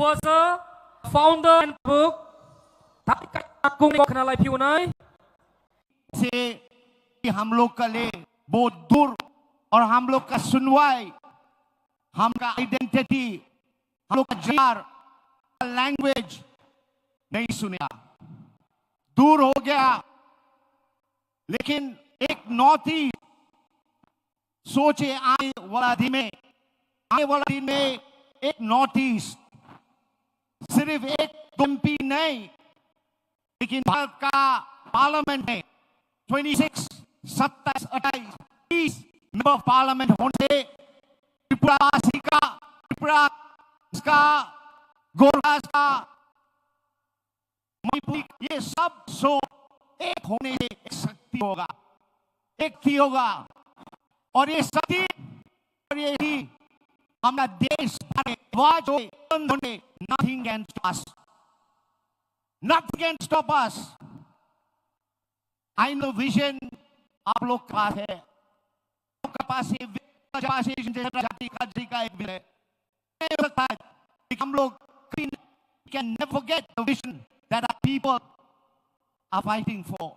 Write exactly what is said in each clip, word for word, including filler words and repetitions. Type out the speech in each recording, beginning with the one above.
was a founder and book. Thai ka kung ni khna lai phiu nai. से कि हम लोग के लिए बहुत दूर और हम लोग का सुनवाई, हम का आइडेंटिटी, हम लोग का जार, लैंग्वेज नहीं सुनेगा, दूर हो गया। लेकिन एक नॉर्थ ईस्ट सोचे आने वाला दिन में, आने वाला दिन में एक नॉर्थ ईस्ट सिर्फ एक दो एमपी नहीं, लेकिन भारत का पार्लियामेंट में ट्वेंटी सिक्स, सत्ताईस, अट्ठाईस, तीस मेंबर पार्लियामेंट होने से त्रिपुरावासी का, त्रिपुरा का, गोरखा का, मणिपुरी, ये सब सो एक होने से एक शक्ति होगा, एक शक्ति होगा। और ये शक्ति और ये ही हमारा देश बने, ध्वज हो, बंधन होने, nothing can stop us। Nothing can stop us। I know vision आप लोग का पास है, आप लोग का पास है, पास है, जैसे जाति का जी का एक विजन है। नहीं हो सकता है कि हम लोग कभी, we can never forget the vision that our people are fighting for।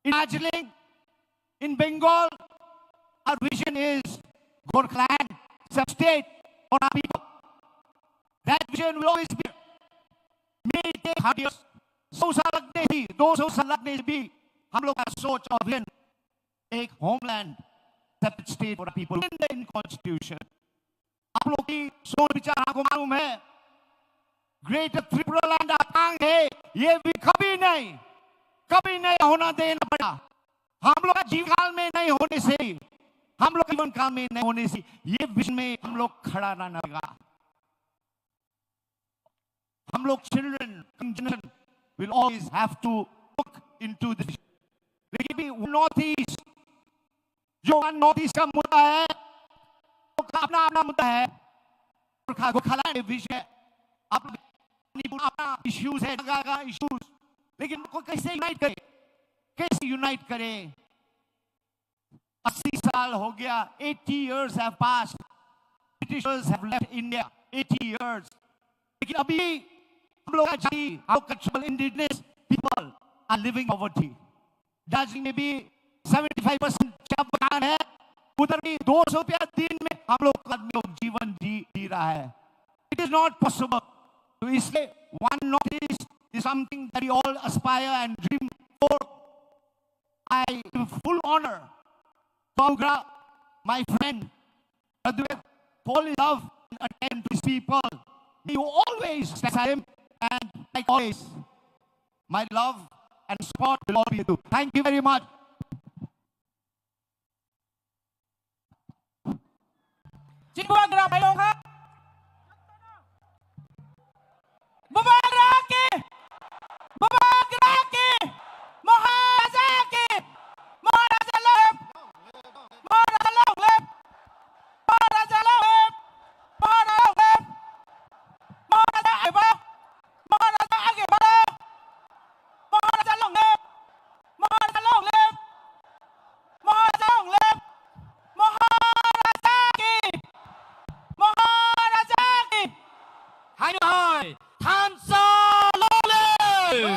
In Darjeeling, in Bengal, our vision is Gorkhaland, self-state for our people। That vision will always be। May take hundred years, सौ साल लगने ही, दो सौ साल लगने से भी हम लोग का सोच और विजन एक homeland, separate state for people in the, in constitution. आप लोग की सोच विचार हमको मालूम है। ग्रेटर त्रिपुरा लैंड आप मांग है, ये भी कभी नहीं, कभी नहीं होना देना पड़ा। हम लोग का जीवन काल में नहीं होने से, हम लोग का जीवन काल में नहीं होने से ये विजन में हम लोग खड़ा रहना पड़ेगा। हम लोग children, young generation will always have to look into this। लेकिन भी नॉर्थ ईस्ट, जो नॉर्थ ईस्ट का मुद्दा है, वो का अपना अपना मुद्दा है। गोरखा, गोरखालैंड विषय, अपना अपना इश्यूज है, जगह का इश्यूज, लेकिन उनको कैसे यूनाइट करें, कैसे यूनाइट करें? अस्सी साल हो गया, eighty years have passed, Britishers have left India, eighty years। लेकिन अभी हम लोग का जाति, हम लोग का tribal indigenous people are living poverty. Darjeeling में भी सेवेंटी फाइव परसेंट चाय बागान है, उधर भी दो सौ रुपया दिन में हम लोग आदमी लोग जीवन जी जी रहा है। It is not possible। तो इसलिए one north east is something that we all aspire and dream for। I give full honor to Augura, my friend, Radwet, fall in love and attend to his people। May you always stand by him and like always, my love and support will all be with you। Thank you very much। Chini bubagra phailong kha. Bubagra ki! Bubagra ki! Maharaja ki! Maharaja long live! Maharaja long live! Maharaja long live! Maharaja long live! Maharaja age ba! Maharaja age ba! Maharaja long live! Maharaja long live! Maharaja long live! Maharaja ki! Maharaja ki! Hai hai! Thansa long live!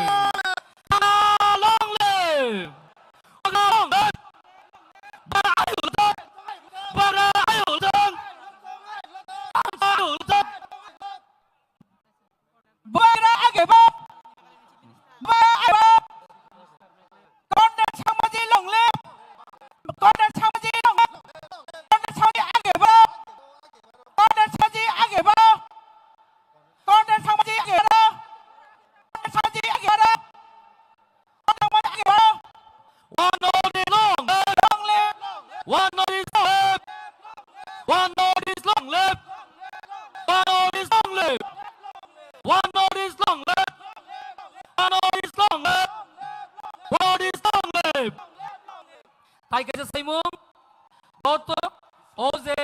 Thansa long live! Bagra long live! Bagra ayuk long! Bagra ayuk long! Thansa ayuk long! Bubagra age ba! Bubagra age ba! Comrade Sangmaji long live! Comrade Sangmaji long live! Comrade Sangmaji age ba! Comrade Sangmaji age ba! Comrade Sangmaji age ba! Comrade Sangmaji age ba! One North East long live! Long live! One North East long live! One North East long live! One North East long live! One North East long live! One North East long live! One North East long live! Tai kaisa saimung, joto o je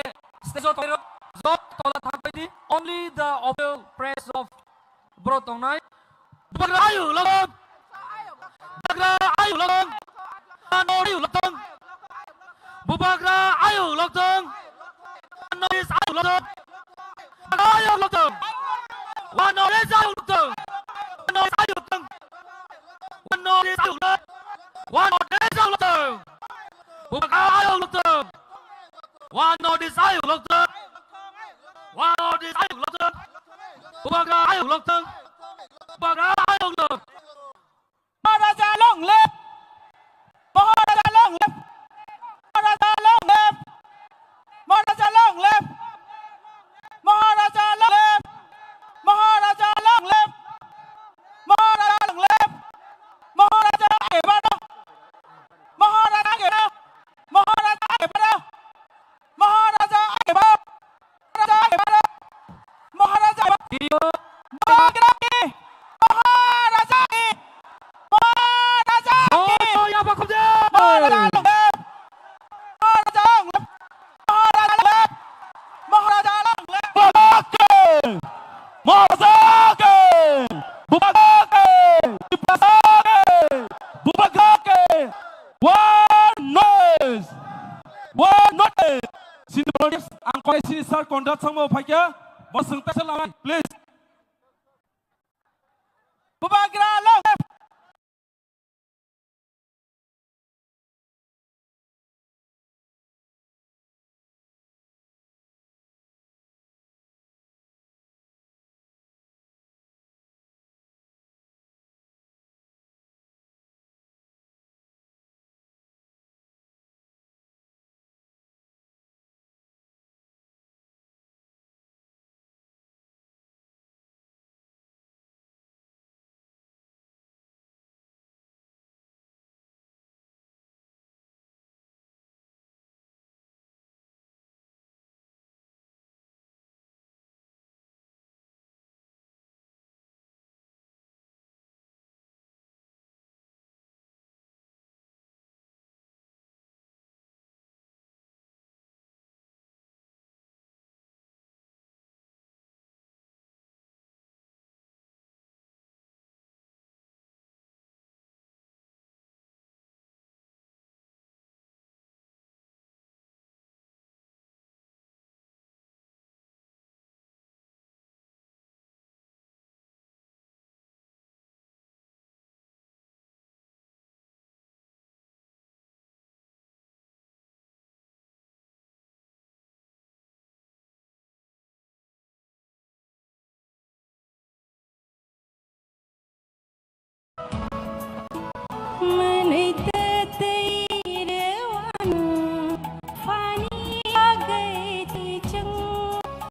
stage o tongnai rok joto tola thang bai di, only the official press of borok tongnai. Bubagra ayuk long live! Bubagra ayuk long live! Ano ayuk long live! Bubagra ayuk long live! Ano is ayuk long live! Bubagra ayuk long live! One North East ayuk luktung. One North East ayuk luktung. One North East ayuk luktung. One North East ayuk luktung. Bubagra ayuk luktung. One North East ayuk luktung. One North East ayuk luktung. Bubagra ayuk luktung. Bubagra ayuk luktung. Maharaja long live! Maharaja long live! Maharaja long live! Maharaja long live! Maharaja long live! Maharaja long live! Maharaja long live! Maharaja age baro! Maharaja age baro! Maharaja age baro! Maharaja age baro! Maharaja age baro! Maharaja age baro! Bubagra ki! Maharaja ki! Maharaja ki! Maharaja long live! Maharaja long live! Maharaja long live! Maharaja long live! Bubagra ki! Maharaja ki! Bubagra ki! Tiprasa ki! Bubagra ki! One North East! One North East! Sini volunteers, ang kore sini sir Conrad Sangma phaikha, bo swngtaisa lamai, please. Bubagra long live!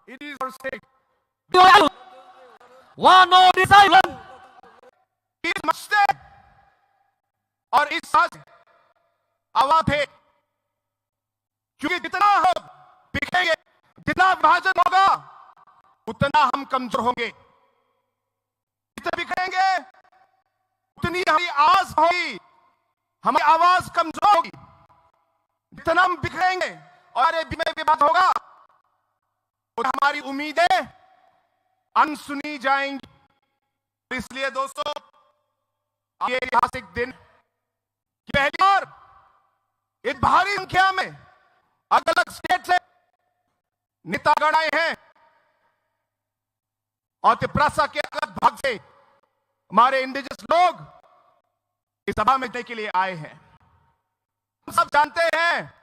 It is our state. One North East Island. Is my state. और इस साथ आवाज है, क्योंकि जितना हम बिखरेंगे, जितना विभाजन होगा, उतना हम कमजोर होंगे। जितना बिखरेंगे, उतनी हमारी आवाज होगी, हमारी आवाज कमजोर होगी। जितना हम बिखरेंगे और हमारे बीच में विभाजन होगा, उतना हमारी उम्मीदें अनसुनी जाएंगी। इसलिए दोस्तों, ये ऐतिहासिक दिन, पहली बार इतनी भारी संख्या में अलग-अलग स्टेट से नेतागण आए हैं और तिपरासा के अलग भाग से हमारे इंडिजिनस लोग इस सभा में जुड़ने के लिए आए हैं। हम सब जानते हैं,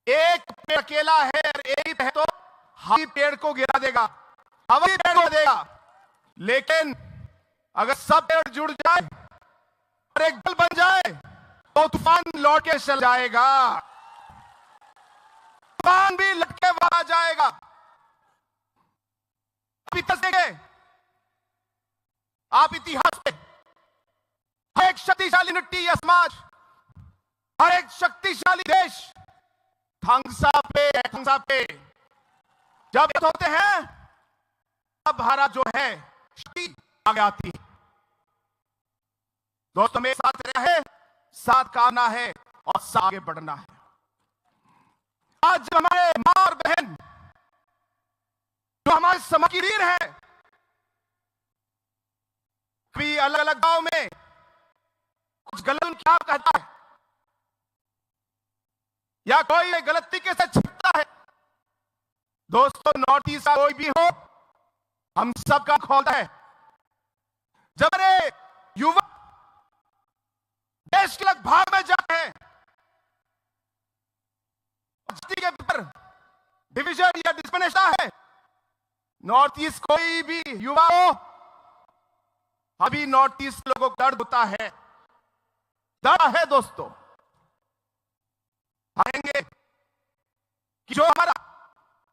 एक पेड़ अकेला है और एक ही है तो हवा पेड़ को गिरा देगा, हवा पेड़ को देगा। लेकिन अगर सब पेड़ जुड़ जाए और एक दल बन जाए, तो तूफान लौट के चल जाएगा, तूफान भी लौट के आ जाएगा। आप इतिहास देखें, आप इतिहास में हर एक शक्तिशाली नृत्य या समाज, हर एक शक्तिशाली देश थांगसा पे, थांगसा पे जब होते हैं, तब हमारा जो है शक्ति आगे आती है। दोस्तों, मेरे साथ रहे, साथ काम करना है और साथ आगे बढ़ना है। आज जब हमारे माँ और बहन जो हमारे समाज की रीढ़ है, कभी अलग-अलग गांव में कुछ गलत क्या कहता है या कोई गलत तरीके से छिपता है, दोस्तों, नॉर्थ ईस्ट का कोई भी हो, हम सबका खोलता है। जब हमारे युवा देश के अलग भाग में जाते हैं, जाति के ऊपर डिवीजन या डिस्क्रिमिनेशन है, नॉर्थ ईस्ट कोई भी युवा हो, अभी नॉर्थ ईस्ट लोगों को दर्द होता है, दर्द है दोस्तों। आएंगे कि जो हमारा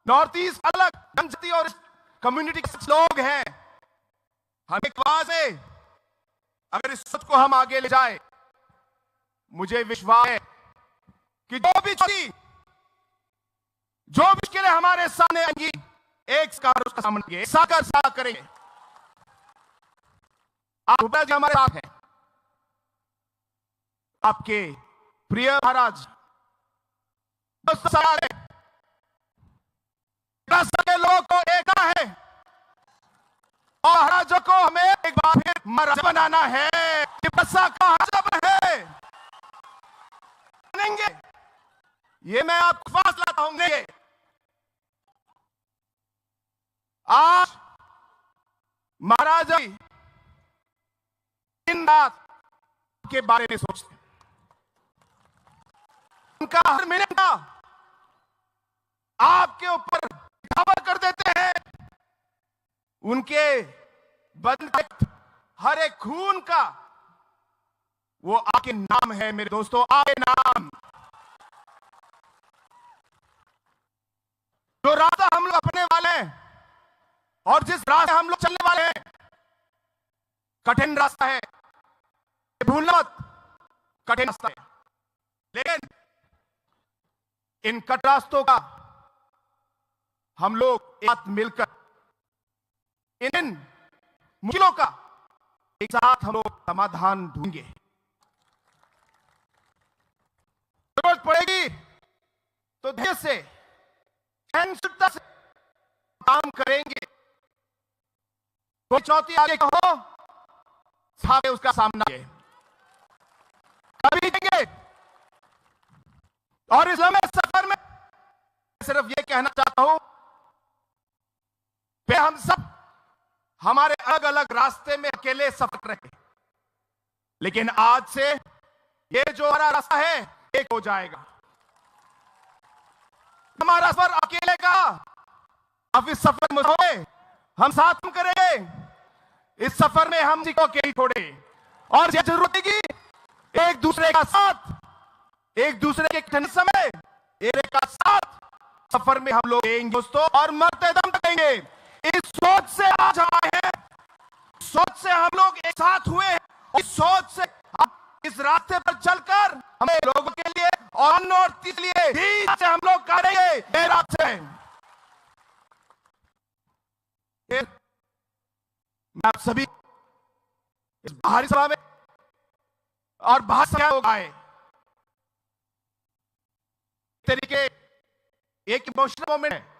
नॉर्थ ईस्ट अलग जनजाति और कम्युनिटी के लोग हैं, हम एक आवाज है। अगर इस सोच को हम आगे ले जाए, मुझे विश्वास है कि जो भी चुनौती, जो मुश्किलें हमारे सामने आएंगी, एक साथ उसका सामना करेंगे, एक साथ कर साथ करेंगे। आप भूपेश जी हमारे साथ हैं, आपके प्रिय महाराज, दोस्तों, सरकार है, तिब्बत के लोगों को एकता है और महाराजों को हमें एक बार फिर महाराजा बनाना है, तिब्बत का राजा बने, बनेंगे। ये मैं आपको विश्वास लाता हूं, बनेंगे। आज महाराजा दिन रात के बारे में सोचते हैं। उनका हर मिनट का आपके ऊपर दावा कर देते हैं। उनके बदन का हर एक खून का वो आपके नाम है, मेरे दोस्तों, आपके नाम। जो रास्ता हम लोग अपने वाले हैं और जिस रास्ते हम लोग चलने वाले हैं, कठिन रास्ता है, ये भूलना मत, कठिन रास्ता है। लेकिन इन कठिन रास्तों का हम लोग एक साथ मिलकर, इन मुश्किलों का एक साथ हम लोग समाधान ढूंढेंगे। जरूरत पड़ेगी तो धैर्य से, सहनशीलता से काम करेंगे। कोई चुनौती आगे हो, सामने उसका सामना है। कभी देंगे। और इस लंबे सफर में सिर्फ ये कहना चाहता हूं, पे हम सब हमारे अलग-अलग रास्ते में अकेले सफर रहे, लेकिन आज से ये जो हमारा रास्ता है, एक हो जाएगा। हमारा सफर अकेले का, अब इस सफर में होए, हम साथ में करेंगे। इस सफर में हम किसी को अकेले छोड़े, और ये जरूरत है कि एक दूसरे का साथ, एक दूसरे के कठिन समय, एक का साथ सफर में हम लोग रहेंगे दोस्तों, और मरते दम तक रहेंगे। इस सोच से आज आए हैं, सोच से हम लोग एक साथ हुए हैं, इस सोच से हम इस रास्ते पर चलकर हमें लोगों के लिए और नॉर्थ ईस्ट के लिए ही से हम लोग करेंगे। मेरा से फिर मैं आप सभी इस बाहरी सभा में और बाहर से लोग आए, तरीके एक इमोशनल मोमेंट है।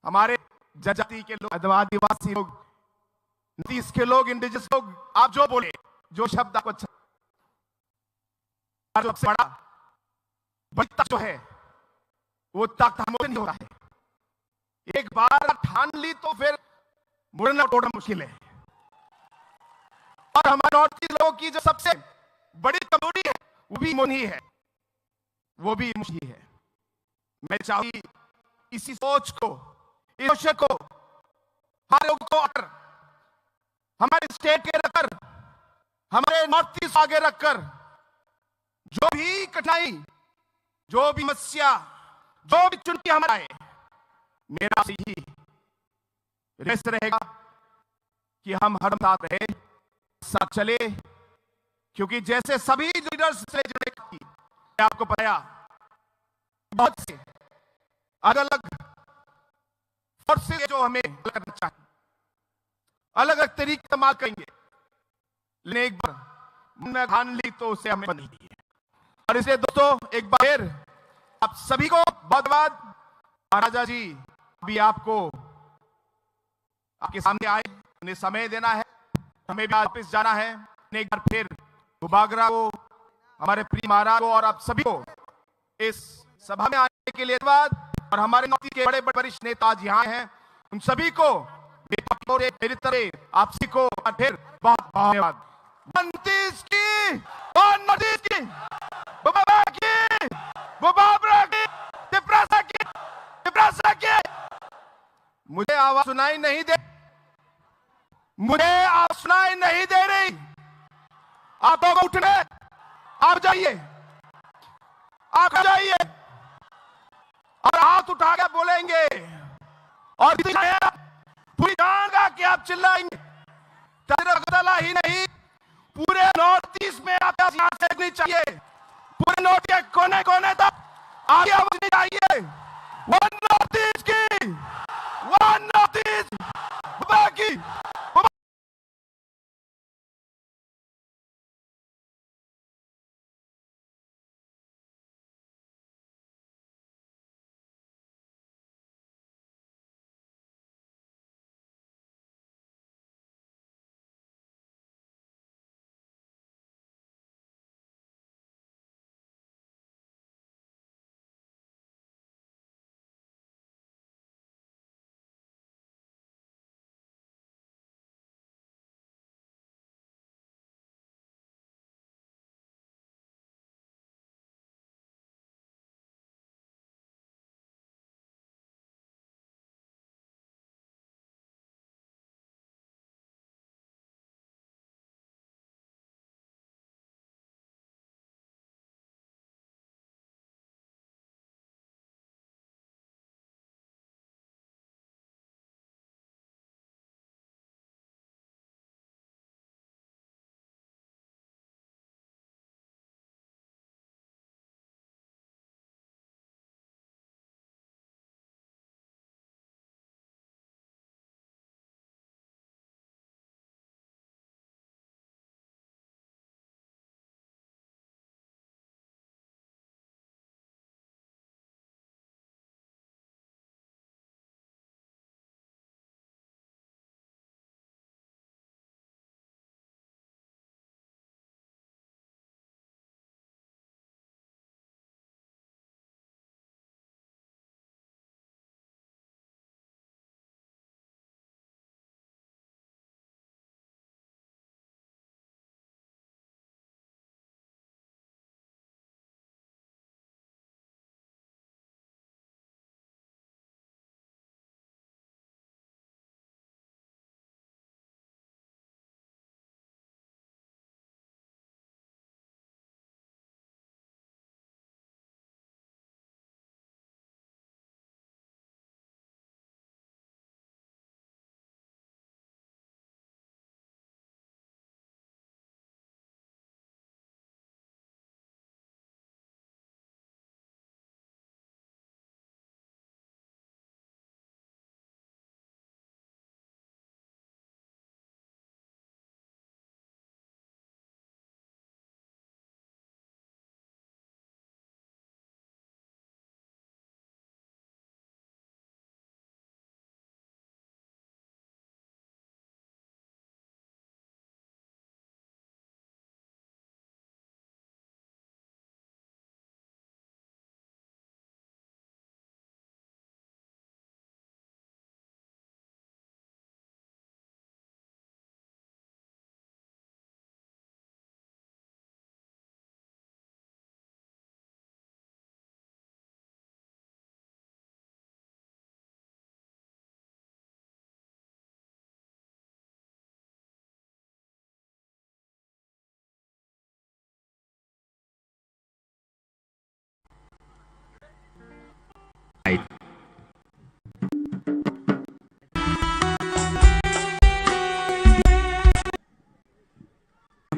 हमारे जनजाति के लोग, आदिवासी लोग, नॉर्थ ईस्ट के लोग, इंडिजिनस लोग, आप जो बोले, जो शब्द आपको अच्छा, सबसे बड़ा, बड़ी ताकत जो है, वो ताकत इमोशन ही होता है। एक बार ठान ली तो फिर मुड़ना तोड़ना मुश्किल है। और हमारे नॉर्थ ईस्ट लोगों की जो सबसे बड़ी कमजोरी है, वो भी इमोशन ही है, वो भी इमोशन ही है। मैं चाहूंगी इसी सोच को, इस सोच को हर लोगों को अगर हमारे स्टेट के रखकर, हमारे नॉर्थ ईस्ट आगे रखकर जो भी कठिनाई, जो भी समस्या, जो भी चुनौती हमारे आए, मेरा यही रिक्वेस्ट रहेगा कि हम हर साथ रहे, साथ चले, क्योंकि जैसे सभी लीडर्स से जुड़े, मैं आपको बताया, बहुत से अलग-अलग फोर्सेस जो हमें करना चाहिए, अलग-अलग तरीके इस्तेमाल करेंगे, लेकिन एक बार मन में ठान ली तो उसे हमें बंद नहीं है। और इसलिए दोस्तों, एक बार फिर आप सभी को बहुत धन्यवाद। महाराजा जी, अभी आपको, आपके सामने आए, उन्हें समय देना है, हमें भी वापस जाना है। एक बार फिर बुबागरा को, हमारे प्रिय महाराज को और आप सभी को इस सभा में आने के लिए धन्यवाद। और हमारे नॉर्थ ईस्ट के बड़े बड़े वरिष्ठ नेता आज यहाँ हैं, उन सभी को मेरी तरफ से, मेरी तरफ से आप सभी को एक बार फिर बहुत बहुत धन्यवाद। वन नॉर्थ ईस्ट की, वन नॉर्थ ईस्ट की, वो बाबा की, वो बाबरा की, तिपरासा की, तिपरासा की। मुझे आवाज सुनाई नहीं दे, मुझे आवाज सुनाई नहीं दे रही। आप लोग उठने, आप जाइए, आप जाइए और हाथ उठा के बोलेंगे। और इतनी पूरी जान का कि आप चिल्लाएंगे। सिर्फ अगरतला ही नहीं, पूरे नॉर्थ ईस्ट में आपके पास आवाज उठनी चाहिए। पूरे नॉर्थ के कोने कोने तक आपकी आवाज उठनी चाहिए। वन नॉर्थ ईस्ट की, वन नॉर्थ ईस्ट बाकी।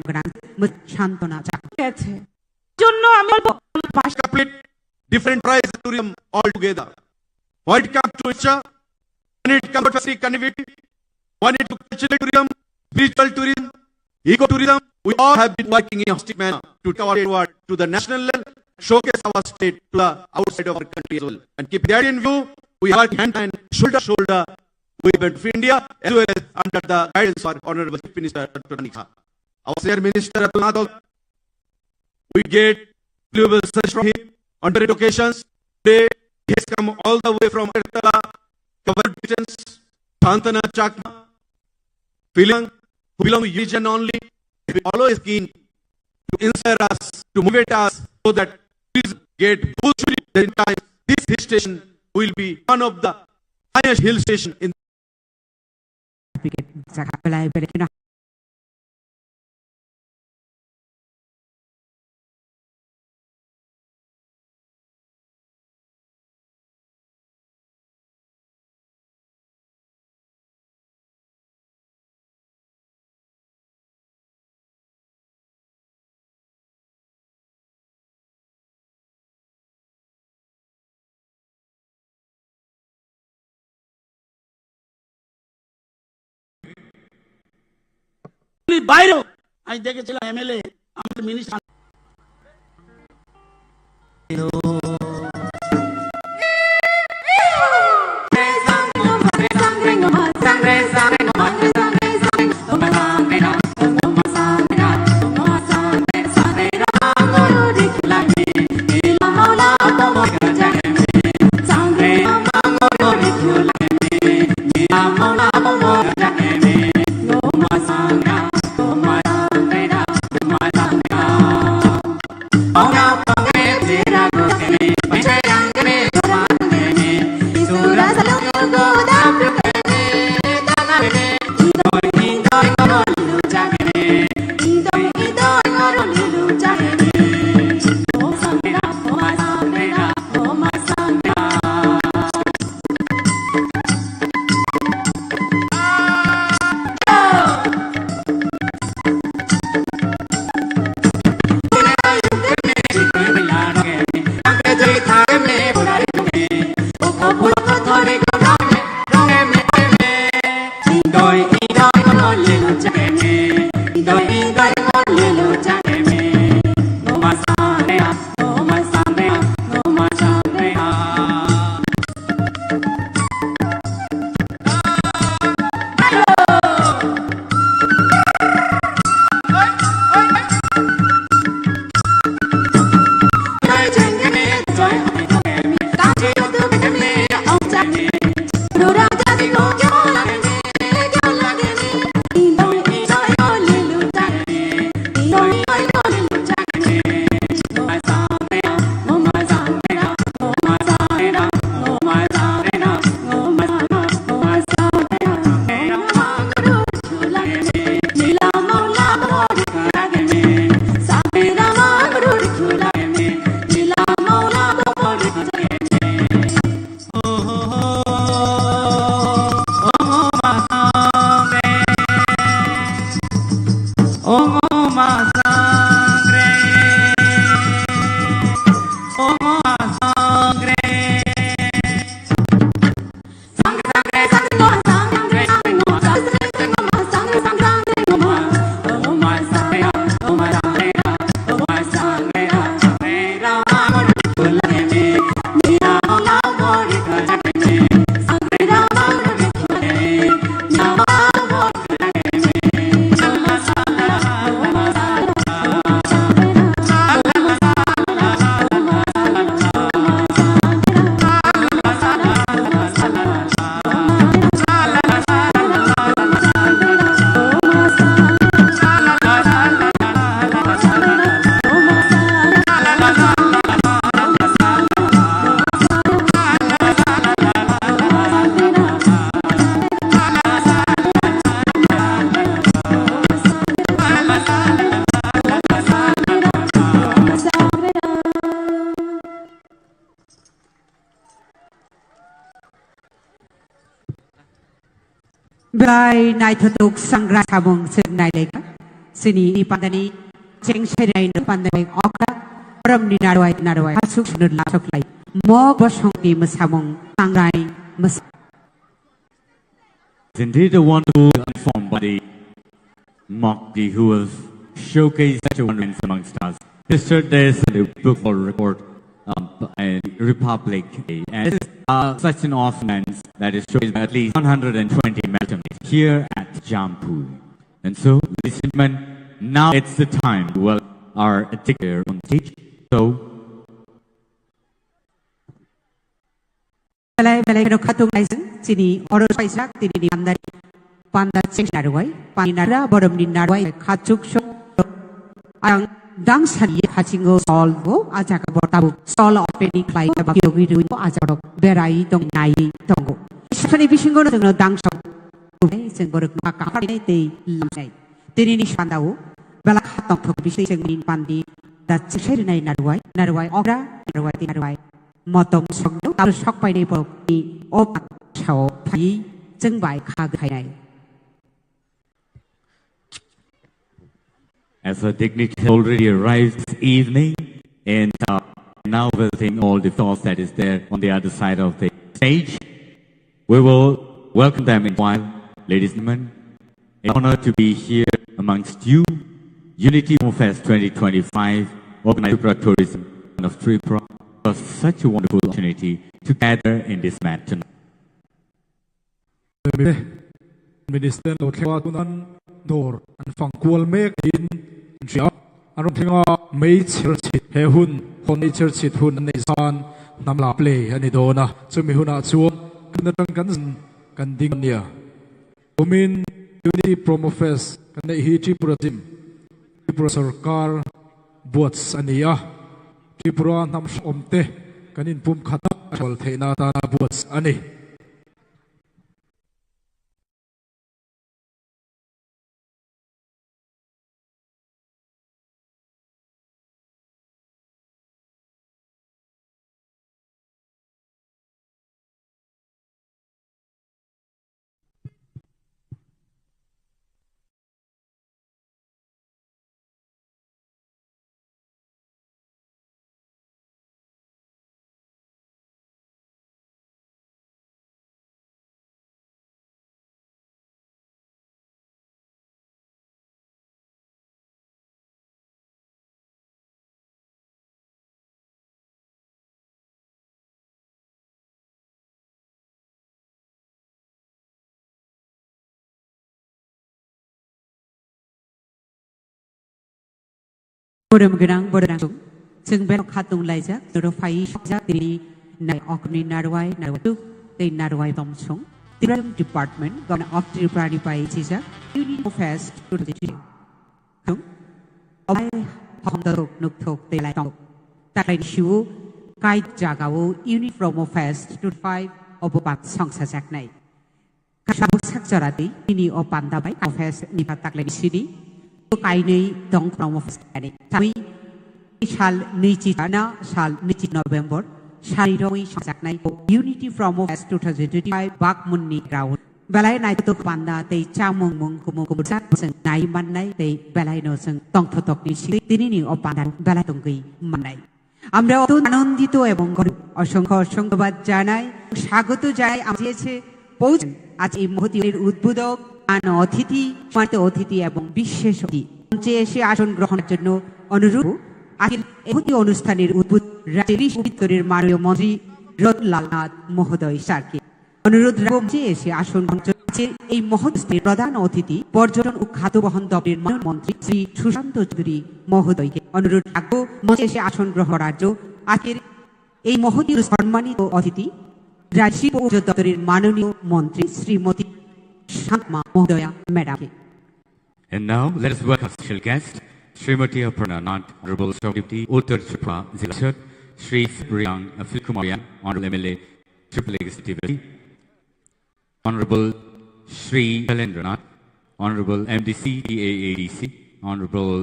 গ্রাম সান্ত্বনা চাকরি আছে। জন্য আমি বলবো পাঁচ complete different price tourism altogether. When it comes to nature, when it comes to connectivity, when it to cultural tourism, spiritual tourism, ecotourism, we all have been working in a holistic manner to take our state forward to the national level, showcase our state to the outside of our country as well. And keep that in view, we work hand in hand, shoulder to shoulder with Government of India as well as under the guidance of our Honorable Chief Minister Doctor Manik Saha. Our senior minister Atul Yadav, we get valuable suggestions from him on different occasions. Today, he has come all the way from Agartala, covered distance, Santana Chakma, belong, who belong to region only, we always keen to inspire us, to motivate us, so that we get boosted in time. This hill station will be one of the highest hill station in বাইরেও আমি দেখেছিলাম এমএলএ, আমাদের minister. Belai naithothok sangrai samung chwng nailaikha. Chini pandani chengsainai pandani okra, boromni narwai narwai, asuk sunur lasoklai. Mok bosongni mwsamung sangrai mwsa- Indeed, a wonderful uniform by the Mokdi, who will showcase such a wonderful amongst us. Registered this in the book for record, um, and Republic Day. And this is, uh, such an awesome dance that is showcased by at least one hundred twenty Melatonin here at Jampui. And so, ladies and gentlemen, now it's the time to welcome our dignitary on stage. So, Belai Belai kheno khatung laijak chini oro paijak tini ni pandari panda cheng narwai, pani nara boromni narwai khachuk song ang dang sani khasingo sol go a jaga bo tabuk sol opening khlai ba yogi rui a jaga rok berai tong nai tongo. Sani bisingo no jengno dang song cheng borok no kaham tei lamnai. Tini ni sandao belak ha tongthok bising cheng min pandi da cheng nai narwai, narwai okra, narwai ti narwai. Motom sokno tabuk sok painai borokni o sao phai chwng bai kha khainai. As our dignitaries already arrived this evening, and uh, now welcoming all the thoughts that is there on the other side of the stage. We will welcome them in a while, ladies and gentlemen. An honor to be here amongst you. Unity Fest twenty twenty-five, organized Tripura Tourism of Tripura, was such a wonderful opportunity to gather in this manner tonight. Minister no thlewa tunan dor an fangkual mek in ria. Aro thenga mei cherchit he hun, hon mei cherchit hun nei san nam la play ani dona. Chumi huna chuan kan tang kan zin kan ding nia. Kumin Unity Promo Fest kan nei hi Tripura Team, Tripura Sarkar buat ania. Tripura nam omte kan in pum khata chol theina ta na buat ani. Borok gwnang, borok gwnang. Chwng belai khatung laijak, noro phai sokjak tini nai okni narwai, narwai tuk tei narwai tomsong. Tourism Department, Government of Tripura ni pai chijak, Unity Fest two thousand twenty-two. Thung. Obai hom dorok nukthok tei lai tong. Taklai ni siu kai jagao Unity Promo Fest twenty-five obo bak songsa jaknai. Kasabuk sak jora tei nini o panda bai office ni pha taklai sini. Kainwi tong Promo Fest ani. Twi sal nui chi na sal nui chi November sal roi songjaknai Unity Promo Fest two thousand twenty-five bakmunni ground. Belai naithotok panda tei chamung mung kumung kumung chak chwng nai mannai tei belai no chwng tongthotok ni si tini ni o panda belai tongwi mannai. আমরা অত্যন্ত আনন্দিত এবং গর্বিত। অসংখ্য অসংখ্য ধন্যবাদ জানাই, স্বাগত জানাই। আমরা এসে পৌঁছেন আজ এই মহতী উদ্বোধক, প্রধান অতিথি, সম্মানিত অতিথি এবং বিশেষ অতিথি। মঞ্চে এসে আসন গ্রহণের জন্য অনুরোধ। আজকের এই মহতী অনুষ্ঠানের উদ্বোধক রাজ্যের উত্তরের মাননীয় মন্ত্রী রতনলাল নাথ মহোদয় স্যারকে। অনুরোধ রাখবো মঞ্চে এসে আসন গ্রহণ করছে এই মহোৎসবের প্রধান অতিথি পর্যটন ও খাদ্য বহন দপ্তরের মাননীয় মন্ত্রী শ্রী সুশান্ত চৌধুরী মহোদয়কে। অনুরোধ রাখবো মঞ্চে এসে আসন গ্রহণ করার জন্য আজকের এই মহতী সম্মানিত অতিথি রাজ্য শিল্প ও উদ্যোগ দপ্তরের মাননীয় মন্ত্রী শ্রীমতী শান্তমা মহোদয়া ম্যাডামকে। And now, let us welcome special guest, Srimati Aparna Nath, Honorable Deputy Uttar Tripura Zilla Parishad, Shri Riang, uh, Phil Kumar Riang, Honorable M L A, Tripura Legislative Assembly, Honorable Shri Shalendra Nath, Honorable M D C T A A D C, Honorable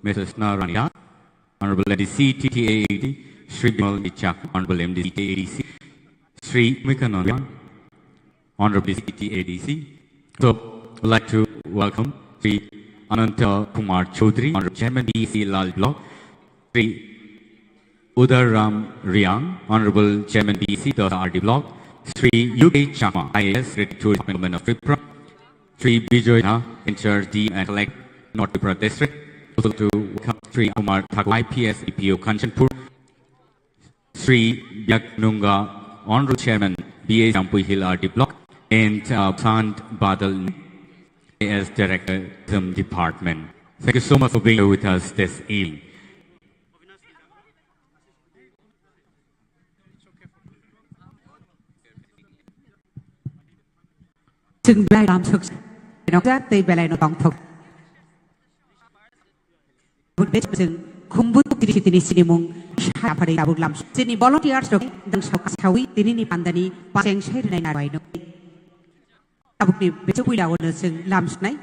Missus Narani Nath, Honorable M D C T A A D C, Shri Bimal Chakma, Honorable M D C T A A D C, Shri Mikanand Riang, Honorable D C T A D C. So, I'd like to welcome Shri Ananta Kumar Chaudhary, Honorable Chairman B C Lal Block, Shri Udar Ram Riang, Honorable Chairman B C Dosa R D Block, Shri U K Chakma, I A S, Retired Tourist Department of Tripura, Shri Bijoy Jha, in charge D M and Collector, North Tripura District. Also to welcome Shri Kumar Thakur, I P S, E P O Kanchanpur, Shri Byak Nunga, Honorable Chairman, B A Jampui Hill R D Block, and, uh, Sant Badal, A S Director, Tourism Department. Thank you so much for being here with us this evening. Chwng belai lamsok nokjak tei belai no tongthok. Chwng khumbu tini sini sinimung sa phari tabuk lamsok. Chini volunteers rok dang sok sawi tini ni pandani pa cheng sai rinai narwai no. Tabukni bechuk puila o no chwng lamsnai.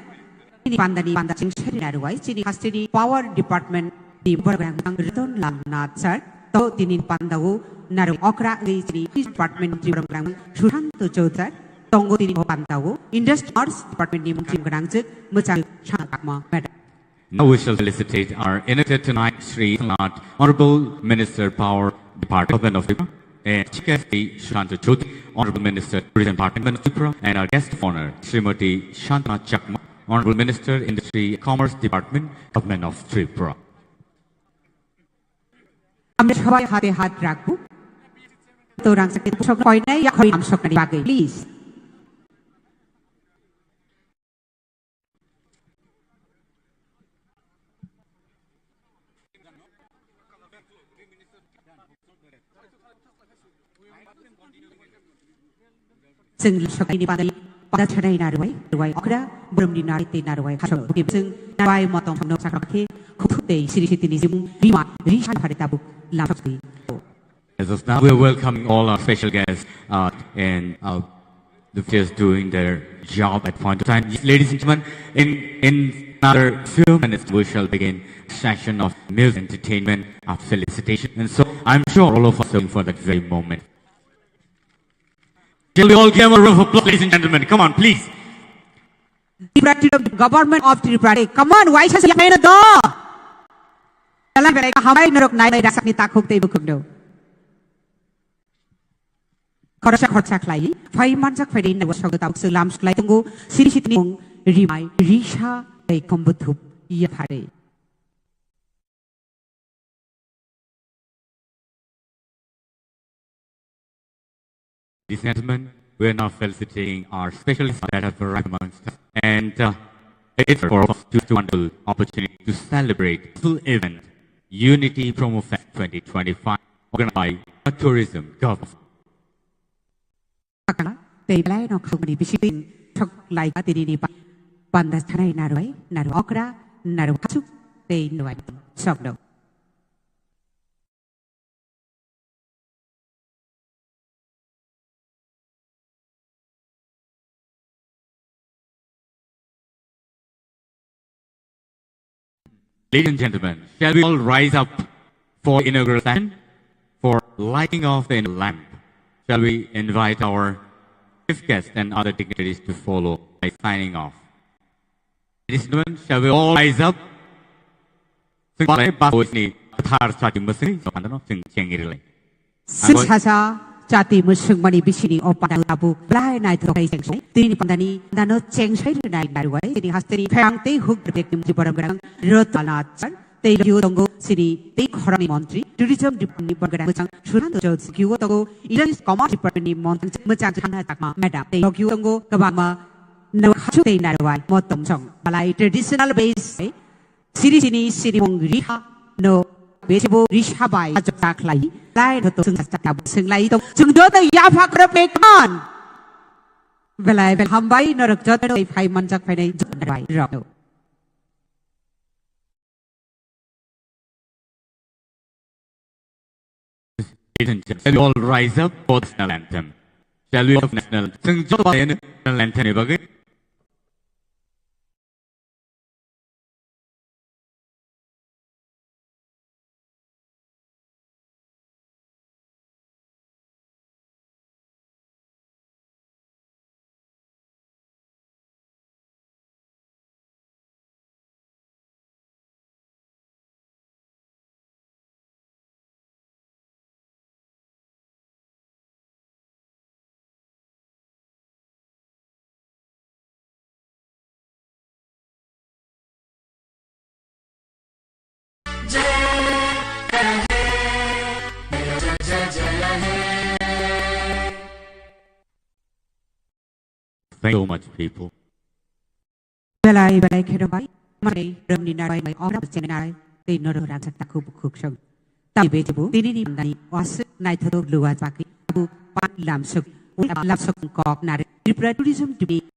Chini pandani panda cheng seri narwai. Chini hasteni power department ni borok rang Ratan Lal Nath sir. To tini panda o narwai okra ri chini department ni borok rang Sushant Chowdhury. Tongo tini panda o Industry Commerce department ni mungkin gwnang chwk mwchang sang kakma madam. Now we shall felicitate our inaugural tonight, Shri Lord Honorable Minister Power Department, Government of Tripura, and Chief Guest Shri Shanta Chaudhary, Honorable Minister Tourism Department of Tripura, and our guest of honor, Srimati Shantana Chakma, Honorable Minister Industry Commerce Department, Government of Tripura. আমরা সবাই হাতে হাত রাখবো। তো রাংসাকে সব কয় নাই, এখন নাম সকলে বাগে, please। Chwng sakni padai pada chadai narwai, rwai okra, boromni narwai tei narwai khasok bukim chwng narwai motong thangno sakha khe khuk tei siri sitini jimung rima ri san phari tabuk lamsok twi. As of now, we are welcoming all our special guests, uh, and, uh, the players doing their job at point of time. Yes, ladies and gentlemen, in, in another few minutes, we shall begin session of music entertainment, of felicitation. And so I'm sure all of us are waiting for that very moment. Shall we all give a round of applause, ladies and gentlemen? Come on, please. Tripura, Tripura, Government of Tripura. Hey, come on, why should you do? Jalan berai ka hamai norok nai nai rasak ni takhuk tei bukhuk do. Khoroksa khoroksa khlai, phai manjak phai ri nai wasok tabuk swlam swlai tongo, siri sitini mung rimai, risa tei kombuthup ya phare. Ladies and gentlemen, we are now felicitating our special guests that have arrived amongst us. And, uh, it's for us to, to wonderful opportunity to celebrate the full event, Unity Promo Fest twenty twenty-five, organized by Tourism Government. Pakala, tei belai no khakmani bising sok lai ka tini ni pa-, panda thanai narwai, naru okra, naru khasuk, tei narwai sok no. Ladies and gentlemen, shall we all rise up for inaugural session for lighting of the lamp? Shall we invite our chief guest and other dignitaries to follow by signing off? Ladies and gentlemen, shall we all rise up? Chwng balai bas ni kwthar chati mwswngwi jokandano chwng chengwi rwlai. Sir sasa chati mwswngmani bisini o pandani tabuk belai naithok khe chengsai. Tini pandani dano chengsai rwnai narwai. Tini hasteni phang tei huk bertek ni borok rang Rotana Chan. Tei logio tongo sini tei khoroknwi montri, tourism department ni borok rang mwchang Sushant Chaudhary. Logio tongo Industries Commerce department ni montri mwchang Chana Chakma madam. Tei logio tongo kwbangma no khasuk tei narwai motom song. Balai traditional base. Siri sini siri mung riha no besibo riha bai ajak tak lai lai no to sung sak tabuk sung lai to sung do to ya phak rok pe kman. Belai bel hambai norok joto no phai manjak phainai joto bai rok no. Ladies and gentlemen, shall we all rise up for the national anthem? Shall we all national anthem? Chwng joto bai national anthem ni bagwi. Thank you so much, people. Belai belai kheno bai, mai romni narwai mai ora chenai, tei noro rangchak takhuk bukhuk song. Tabi bejibu, tini ni pandani, wasuk naithotok luwa chakri, abu pan lamsuk, lamsuk kok nare, Tripura Tourism Department.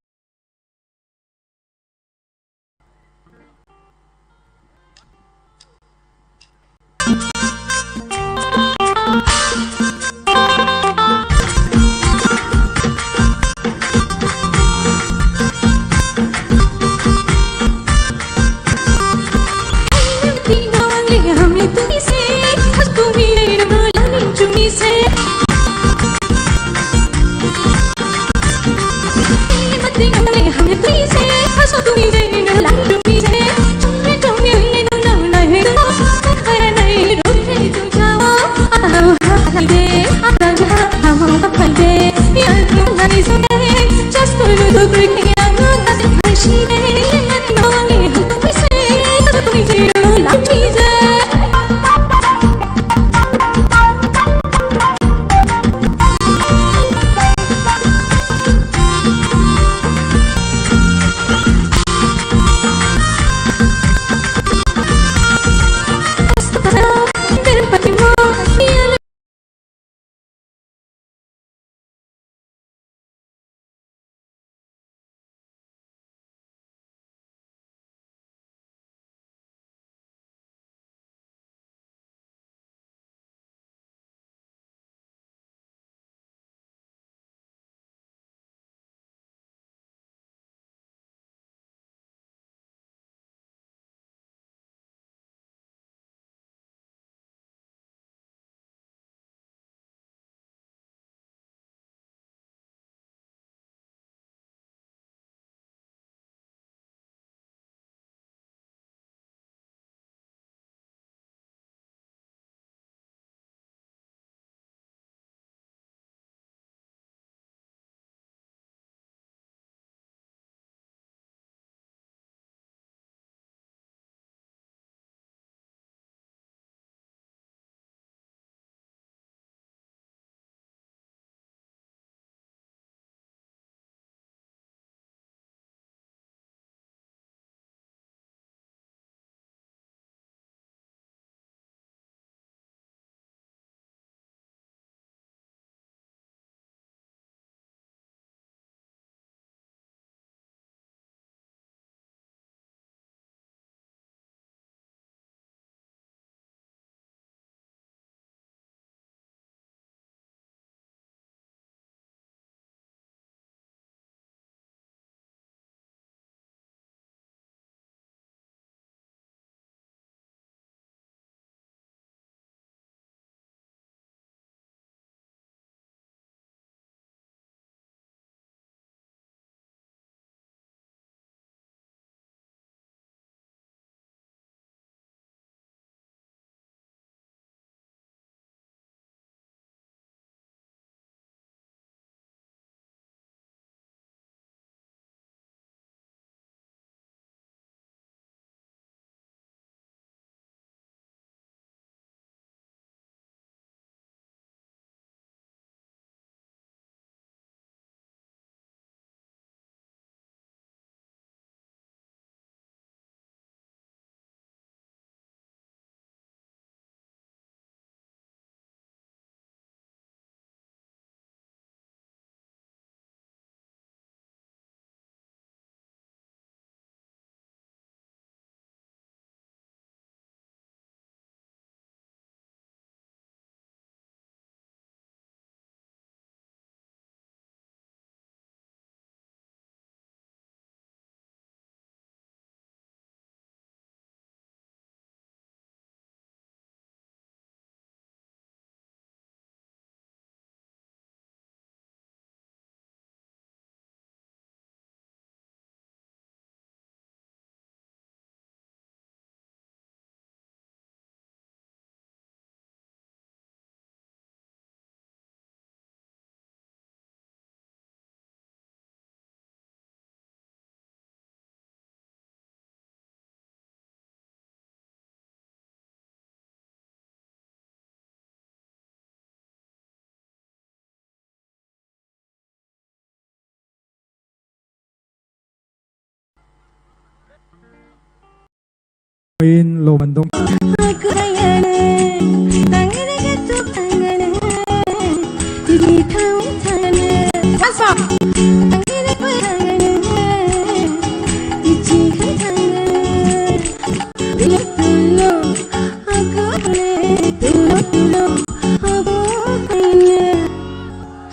Oin lo mandong.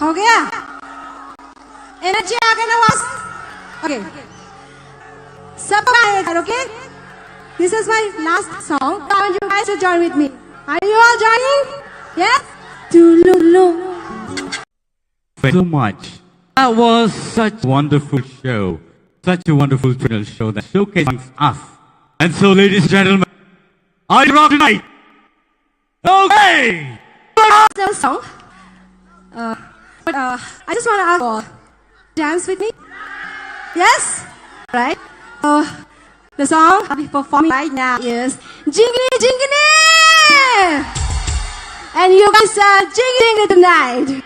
हो गया? Energy आ गया ना वास? Okay. सबका एक बार, okay? This is my last song. I want you guys to join with me. Are you all joining? Yes? Thank you so much. That was such a wonderful show, such a wonderful traditional show that showcased amongst us. And so, ladies and gentlemen, are you ready tonight? Okay! Song. Uh, but uh, I just want to ask all, dance with me. Yes? Right? Uh, the song I'll be performing right now is Jingini Jingini! And you guys are Jingini Jingini tonight.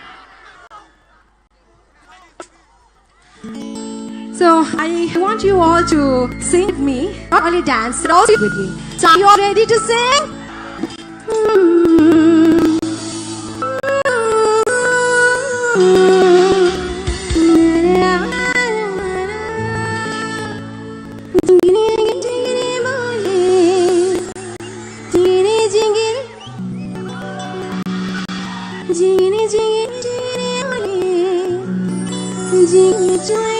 So I want you all to sing with me, not only dance, but also sing with me. So are you all ready to sing? Jingini, jingini, jingini, jingini, jingini, jingini, jingini.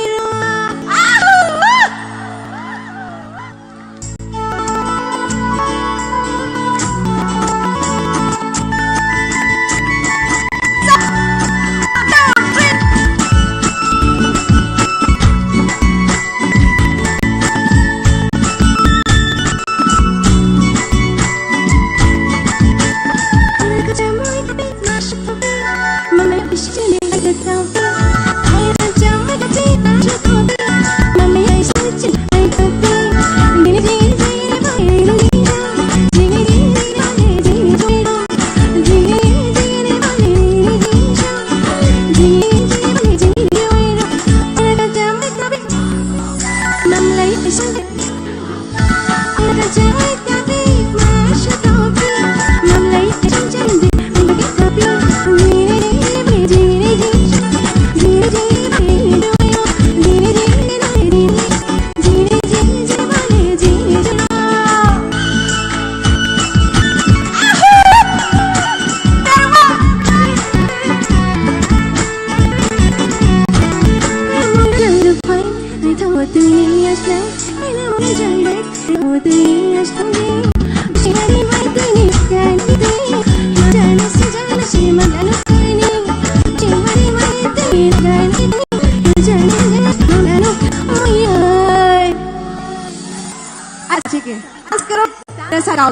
Achha, theek hai. Dance karo, dance karo.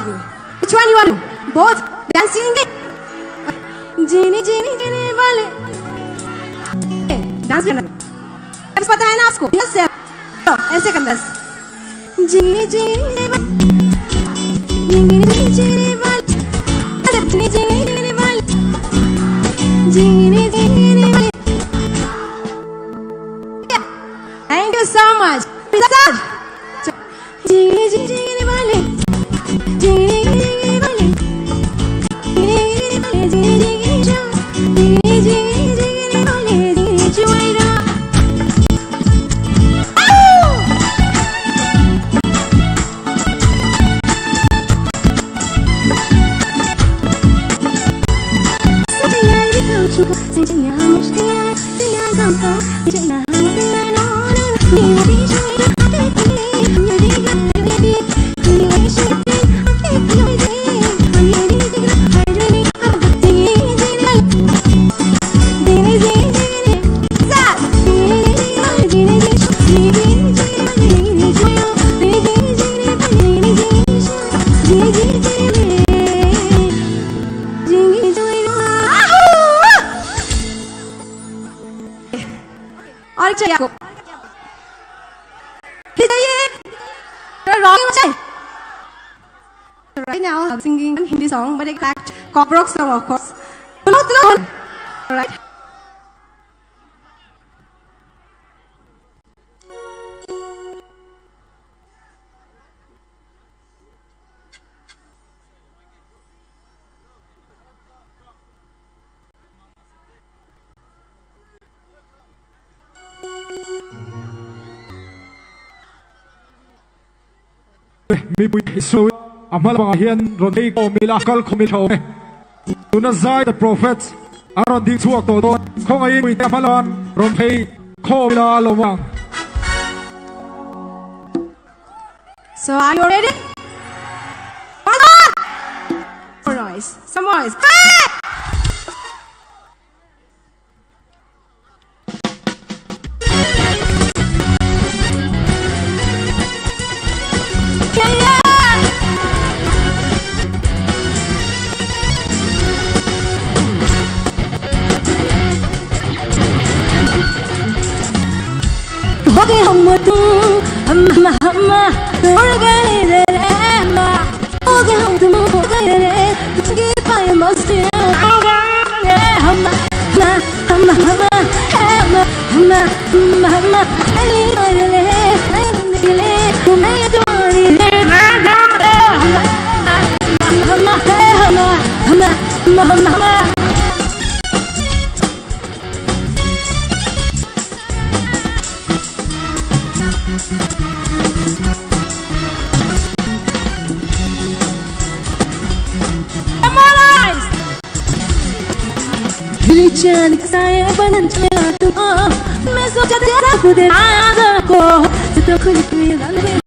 Which one you want to? Both. Dance करेंगे? Jini, jini, jini wale. Dance करना। Steps पता है ना आपको? Yes, sir. तो ऐसे करना। Jini, jini, jini wale. Jini, jini, jini wale. Jini, jini, jini wale. Jini, jini, jini wale. Thank you so much. Sir. और एक चाहिए आपको। फिर चाहिए? थोड़ा रॉक में चाहिए? So right now, I'm singing one Hindi song, but in fact, cock rock song, of course. Tulo, tulo. All right. Mipui Isui, amala bang ahian ronthei ko mila kal ko mila. Tuna zai the prophet, aron ding suak to to, khong ayin mui te amala ronthei ko mila lomang. So are you ready? One more! More noise. Some noise. Hey! Hilichani saya banan chaya tu, meso chate aku de aga ko, tu tu kuli kuli